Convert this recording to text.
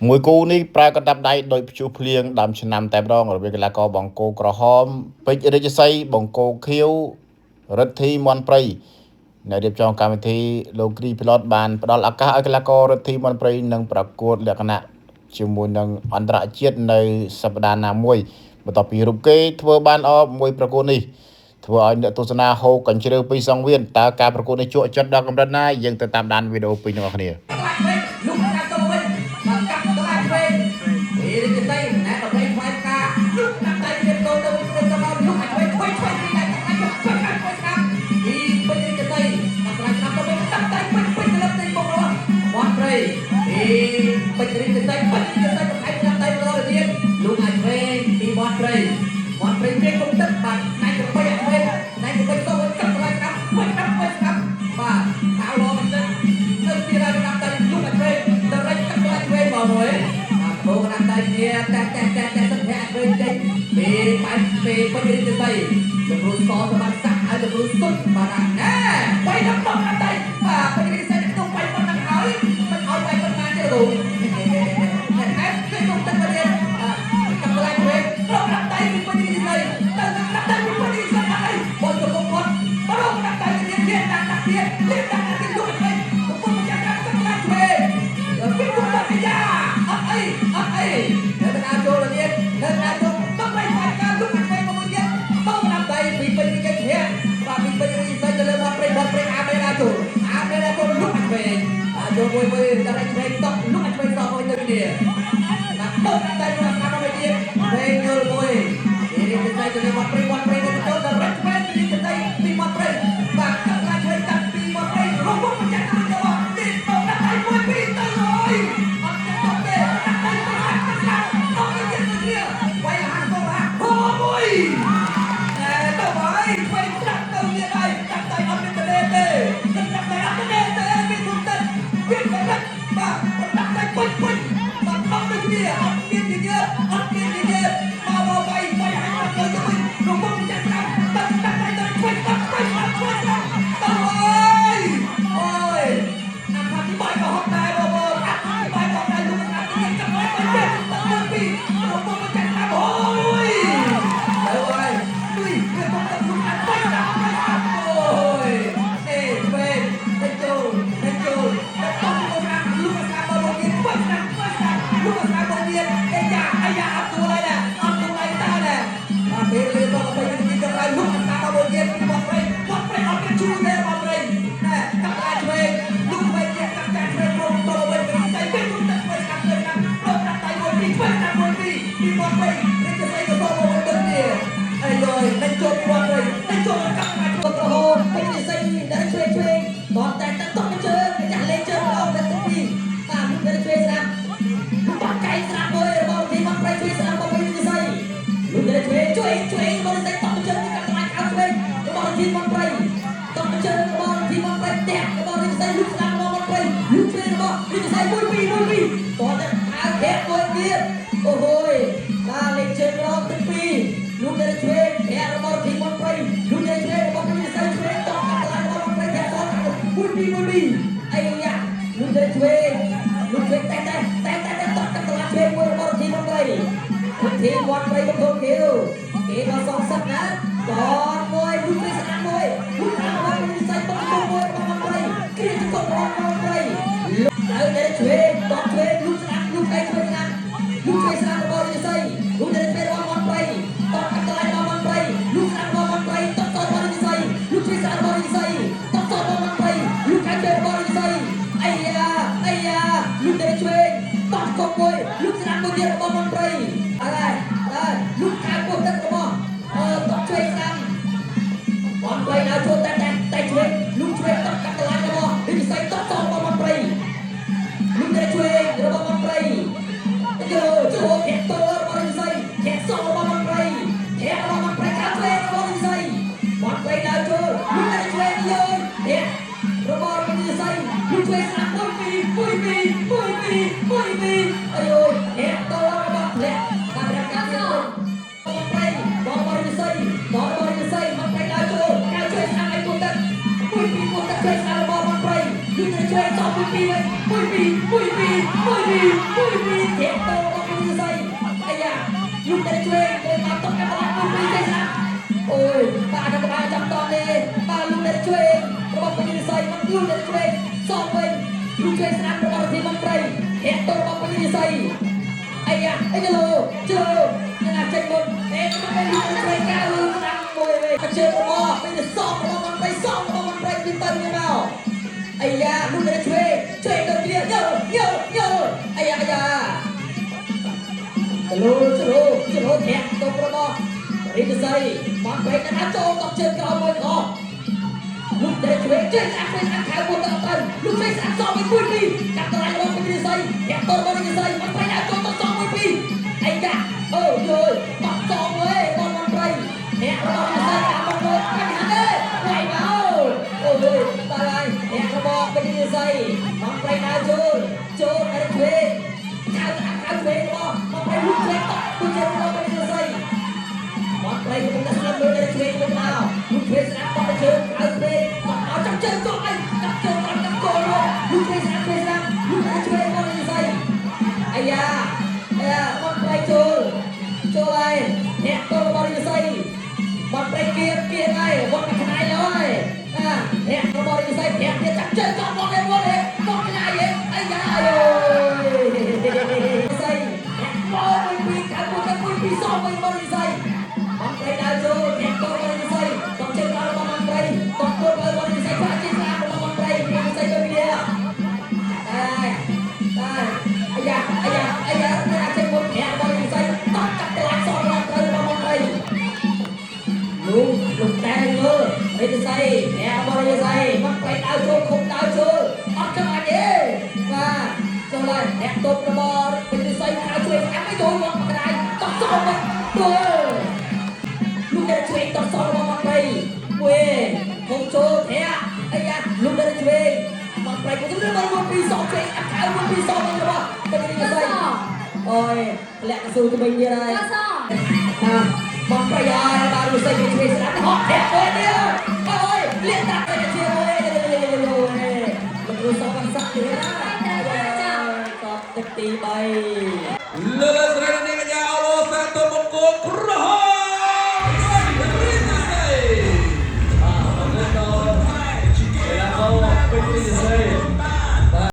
មួយគូនេះប្រើកណ្ដាប់ដៃដោយព្យុះភ្លៀងដើមឆ្នាំតែម្ដងរវាងកីឡាករបង្គោលក្រហមពេជ្ររាជសីបង្គោលខៀវរិទ្ធីមន់ព្រៃអ្នករៀបចំកម្មវិធីលោកគ្រីផ្លតបានផ្ដល់ឱកាសឲ្យកីឡាកររិទ្ធីមន់ព្រៃនឹងប្រកួតលក្ខណៈជាមួយនឹងអន្តរជាតិនៅសប្តាហ៍ណាមួយបន្ទាប់ពីរូបគេធ្វើបានល្អមួយប្រកួតនេះធ្វើឲ្យអ្នកទស្សនាហូរកញ្ជ្រៅពីសង្វៀនតើការប្រកួតនេះជក់ចិត្តដល់កម្រិតណាយើងទៅតាមដានវីដេអូពីអ្នកគ្នា ក្លាច់វិញលុកកាត់ទៅវិញបាទកាត់ក្លាច់វិញពេលនេះទៅណែប្រភេទខ្វាយផ្កាលុកកាត់ដៃទៀតកូនទៅវិញទៅមកលុកឲ្យឆ្វេងឆ្វេងឆ្វេងពីដៃកាត់ដៃឆ្វេងកាត់ឆ្វេងស្ដាំពីពេញនេះទៅកាត់ក្លាច់ស្ដាំទៅវិញកាត់ដៃពេញពេញទៅលើផ្ទៃមុខរបស់មាត់ព្រៃពីពេញនេះទៅពេញនេះទៅប្រភេទកាត់ដៃបន្តទៅទៀតលុកឲ្យឆ្វេងពីមាត់ព្រៃមាត់ព្រៃព្រាគុំទឹកបាទណែទៅពេញឲ្យឆ្វេងណែទៅពេញទៅកាត់ក្លាច់ស្ដាំឆ្វេងស្ដាំឆ្វេងស្ដាំបាទខៅលោមិនទឹក នៅទីរាជកម្មតៃលុកអត់វេតរិចទឹកឡាច់វេមកមួយបាទបូកណាស់តៃគ្នាតែតែតែតែសិទ្ធិអត់វេចេញពីបែបពីពេញរិទ្ធស័យលោកគ្រូសសម្បត្តិសាក់ឲ្យលោកគ្រូសុទ្ធបាទណែបីដល់បងណាស់តៃបាទពេញរិទ្ធស័យក្នុងបីប៉ុណ្ណឹងហើយមិនឲ្យបីប៉ុណ្ណាទេលោកណែអែគេទុកទឹកមកទៀតកាប់ឡាច់វេប្រកណាស់តៃពីពេញរិទ្ធស័យទៅណាស់តៃពីពេញរិទ្ធស័យអត់អីបងទៅពុកគាត់ប្រកណាស់តៃទៀតទៀតដាក់ដាក់ទៀតទៀតដាក់ដាក់ទៀតលោកអត់អី កំពុងចាំកាត់ទឹកឡាឆ្វេងពីគុំតអាយ៉ាអត់អីអត់អីនៅកណ្ដាលចូលទៀតនៅកណ្ដាលចូលតបៃខ្វាយការលុកឆ្វេងមកមួយទៀតបោកណាប់ដៃពីពេញរីកជ្រះបាទពីពេញរីសៃទៅលើមាត់ព្រៃមាត់ព្រៃអាមេណាចូលអាមេណាចូលលុកឆ្វេងបាទចូលមួយមួយដល់ឆ្វេងតក់លុកឆ្វេងសមួយទៅគ្នាបាទបោកណាប់ដៃលុកស្ដាប់មកទៀតឆ្វេងយល់មួយពីរីកសៃទៅលើមាត់ព្រៃមាត់ព្រៃទៅចូលដល់ឆ្វេងពីរីកសៃពីមាត់ព្រៃបាទកាត់ឡាឆ្វេងកាត់ពីមាត់ព្រៃរងមកចាក់ទៅទៅ ទីបោកដាក់ដៃមួយពីរទៅហើយអត់ទៅទេដាក់ដៃទៅហាក់ទៅស្ដាប់ដល់ទៅទៀតទៅគ្នាវាយហាក់ទៅហាក់ហូមួយណែទៅហើយឆ្វេងស្ដាប់ទៅទៀតហើយដាក់ដៃអត់មានទេទេដាក់ដៃអត់ទេទេពីទុំទឹកពីកណ្ដាស់បាទដាក់ដៃពុជពុជបាទដល់ទៅគ្នាអត់មានជាយអត់មានជាយមកមកវាយវាយហាក់ទៅទៅវិញរំងចាក់ស្ដាប់ដាក់ដៃទៅឆ្វេងស្ដាប់ឆ្វេងស្ដាប់ឆ្វេងស្ដាប់ទៅហើយអូយ អធិប្បាយក៏ហត់ដែរបងប្អូនអធិប្បាយក៏ដែរលោកស្ដាប់ទៅចាំឲ្យទៅទៅពីរំងចាក់ស្ដាប់អូយទៅហើយទុយវាពុំទៅលោកស្ដាប់ទៅស្ដាប់ទៅស្ដាប់អូយទេវេទៅចូលទៅចូលទៅទៅលោកស្ដាប់លោកស្ដាប់បងទៀតទៅស្ដាប់ទៅស្ដាប់លោកស្ដាប់បងទៀតអាយ៉ាអាយ៉ាអត់ទូឡើយណាអត់ទូឡើយតើណាបាទពេលលេងទៅទៅទីទៅហើយលោកស្ដាប់បងទៀតពីបងព្រៃបងព្រៃអត់មានជួយទេបងព្រៃណែកាប់ឡាឆ្វេង លោកឆ្វេងជាកាប់ចាឆ្វេងព្រមទៅវិញពីស្អីវិញទៅឆ្វេងកាប់ឆ្វេងកាប់ព្រមដាក់ដៃមួយពីរឆ្វេងដាក់មួយពីរពីមាត់ព្រៃនេះជាស្អីក៏សមកវិញទៅនេះអីយយដេញចូលពីមាត់ព្រៃដេញចូលកាប់កាច់ ក្រហមពេញនិស័យដែលឆ្វេងឆ្វេងតតែតតជើងចាស់លេងជើងម្ដងតែទីពីរបាទលោកដែលឆ្វេងស្ដាប់លោកបាក់កែងស្ដាប់មួយរបស់ទីមកប្រៃឆ្វេងស្ដាប់របស់ពេញនិស័យលោកដែលឆ្វេងជួយជួយរបស់និស័យតជើងកាត់ថ្លៃខៅឆ្វេងរបស់ទីមកប្រៃតជើងរបស់ទីមកប្រៃផ្ទះរបស់និស័យលោកស្ដាប់របស់មកប្រៃលោកឆ្វេងរបស់និស័យមួយពីរមួយពីរតតែអើធាក់មួយទៀតអូហូយបាទលេងជើងម្ដងទីពីរលោកដែលឆ្វេងធាក់របស់ទីមកប្រៃលោកដែលឆ្វេងរបស់និស័យឆ្វេងតកាត់ថ្លៃរបស់មកប្រៃធាក់សមួយពីរមួយពីរអីយ៉ាលោកដែលឆ្វេងលោកឆ្វេងតែតែតែតែតែតកាត់ថ្លៃឆ្វេងមួយរបស់ទីមកប្រៃទីមកប្រៃមកខៀវគេមកសងសឹកណាតមួយលោកឆ្វេងស្អាតមួយលោកស្អាតរបស់និស័យតមួយរបស់មកប្រៃគ្រាចករបស់មកប្រៃទៅដែលឆ្វេងតឆ្វេងលោកស្អាតលោកដៃឆ្វេងស្អាតលោកឆ្វេងស្អាតរបស់និស័យលោកដែលឆ្វេងរបស់មកប្រៃតកាត់ថ្លៃរបស់មកប្រៃលោកស្អាតរបស់មកប្រៃតតរបស់និស័យលោកឆ្វេងស្អាតរបស់និស័យតតរបស់មកប្រៃលោកខាងឆ្វេងរបស់និស័យអាយ៉ាអាយ៉ាលោកដែលឆ្វេងតកុំមួយលោកស្អាតមួយទៀតរបស់មកប្រៃអរហើយហើយលោកខាងពោះទឹករបស់អឺតឆ្វេងស្អាត បងប្រៃណាចូលតែតែតែឆ្វេងលោកឆ្វេងតកាត់តម្លៃរបស់និស័យតតរបស់មកប្រៃលោកដែលឆ្វេងរបស់មកប្រៃ ចូលចូលធាក់តរបស់និស័យធាក់សរបស់មកប្រៃធាក់របស់មកប្រៃខាងឆ្វេងរបស់និស័យមកប្រៃដើរចូលលោកដែលឆ្វេងយើធាក់របស់និស័យលោកឆ្វេងស្ដាប់មួយពីរមួយពីរមួយពីរមួយពីរអាយយធាក់តរបស់ធ្លាក់តាមរកាទៀតមកប្រៃបងបរិនិស័យបងបរិនិស័យមកប្រៃដើរចូលកៅឆ្វេងស្ដាប់ឲ្យទូ លូដល់ឆ្វេងសងវិញលូឆ្វេងស្ដាំរបស់រទ្ធីមន្ត្រីធាក់ទៅរបស់ពេជ្ររាជសីអាយ៉ាអីជលោជលោណាចេញមុនអេទៅលូឆ្វេងកៅលូស្ដាំមួយវិញជើងរបស់ពេជ្រសងរបស់មន្ត្រីសងរបស់មន្ត្រីពីទៅមកអាយ៉ាលូដល់ឆ្វេងឆ្វេងទៅគ្នាញើញើញើអាយ៉ាអាយ៉ា ចលូចលូចលូធាក់ទៅរបស់រិទ្ធសីបានប្រេកដល់ចូលតជើងក្រោមមួយខលុកដែលឆ្វេងជើងស្អាតឆ្វេងស្អាតខៅមួយទៅទៅលុកឆ្វេងស្អាតសងមួយមួយពីរកាត់តម្លៃរបស់រិទ្ធសីធាក់ទៅរបស់រិទ្ធសីបានប្រេកដល់ចូលទៅសងមួយពីរអីយ៉ាអូយយបាក់សងមួយបងមន្ត្រីធាក់របស់រិទ្ធសីតាមបងមួយបញ្ហាទេវាយមកអូយដល់ហើយធាក់របស់រិទ្ធសីបានប្រេកដល់ចូលចូលអរិទ្ធឆ្វេង ខៅខៅឆ្វេងរបស់មកប្រៃលុកឆ្វេងតក់គូជើងរបស់ប្រៃសីមកប្រៃកំពុងតែស្ដាប់មើលតែឆ្វេងទៅមកលុកឆ្វេងស្ដាប់បោះជើងខៅឆ្វេងមកអត់ចាប់ជើងជាប់អីចាប់ជើងតាមចាប់កោលុកឆ្វេងស្ដាប់ឆ្វេងស្ដាប់លុកឆ្វេងរបស់ប្រៃសីអាយ៉ាអាយ៉ាមកប្រៃចូលចូលហើយអ្នកតរបស់ប្រៃសីមកប្រៃគៀបគៀបហើយវត្តខ្នាយហើយអាអ្នករបស់ប្រៃសីប្រាក់ទៀតចាប់ជើងជាប់មកទេមកទេមកខ្នាយអាយ៉ាអើយ សីមកមួយពីរកាត់មួយកាត់មួយពីរសងវិញបរិស័យបងត្រីដើរចូលអ្នកតបរិស័យតជើងដល់បងត្រីតគល់ដល់បរិស័យខ្លាចជាស្លារបស់បងត្រីបរិស័យទៅគ្នាតែតែអាយ៉ាអាយ៉ាអាយ៉ាតែអាចមុនអ្នកបរិស័យតកាត់ទៅអាចសងដល់ត្រូវរបស់បងត្រីលោកលោកតែមើលរិទ្ធស័យអ្នកបរិស័យបងត្រីដើរចូលខុំដើរចូលអត់ខ្លាចទេបាទចូលហើយអ្នកតបរបស់ពេជ្រសីខៅជួយស្អាប់ឲ្យចូលមកក្តាយតសងវិញទៅលោកដែលជួយតសងរបស់មន្ត្រីមួយខុំចូលធាក់អាយ៉ាលោកដែលជួយមន្ត្រីក៏ទៅមក1 2 2ជួយអាប់ខៅ1 2 2វិញរបស់ពេជ្រសីអូយធ្លាក់កស៊ូទៅវិញទៀតហើយ កស អាមន្ត្រីហើយ